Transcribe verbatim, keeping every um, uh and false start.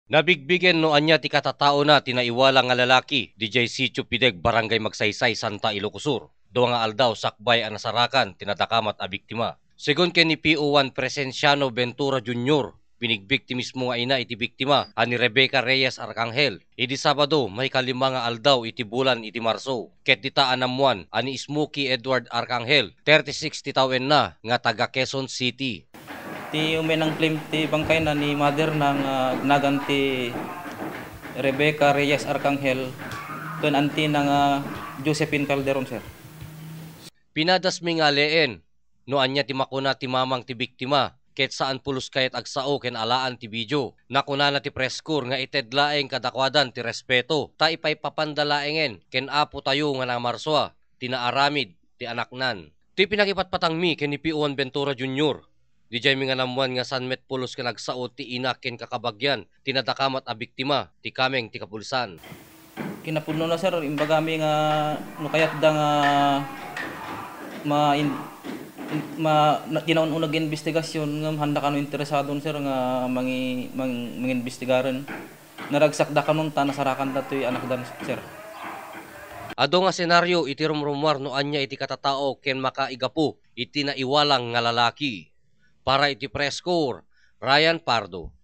Nabigbigen no ania ti katataona ti naiwalang nga lalaki didiay Sitio Pideg, Barangay Magsaysay, Santa Ilocos Sur. Dua nga aldaw sakbay a nasarakan ti nadakamat a biktima. Segun ken ni P O one Presenciano Ventura Junior, binigbig ti mismo nga ina iti biktima a ni Rebecca Reyes Arcangel idi Sabado, maikalima nga aldaw iti bulan iti Marso, ket dita a naammuan a ni Smokey Edward Arcangel, thirty-six ti tawenna, nga taga Quezon City. Ti umaynang claim ti bangkayna ni mother na nga nagan ti Rebecca Reyes Arcangel ken antina nga Josephine Calderon, sir. Pinadasmi nga aleen no ania ti makuna ti mamang ti biktima, ket saan pulos kayat agsao ken alaan ti video. Nakunana ti press corps nga ited laeng kadakuadan ti respeto, ta ipaipapanda laengen ken apotayo nga namarsua ti naaramid ti anaknan. Ti pinakipatpatangmi ken ni P O one Ventura Junior, didiaymi nga naammuan nga saan met pulos ken agsao ti ina ken kakabagian ti nadakamat a biktima ti kameng ti kapulisan. Kinapudnona, sir, imbagami nga no kayatda nga ma-, in-, ma-, na-, ti naun-uneg nga imbestigasyon, ngem haanda kano interesadon, sir, nga mangi-, mang-, mangimbestigaren. Naragsakda kanon ta nasarakanda toy anakdan, sir. Adu nga senaryo iti rumrumuar no ania iti katatao ken makaigapu iti naiwalang nga lalaki. Para iti press corps, Ryan Pardo.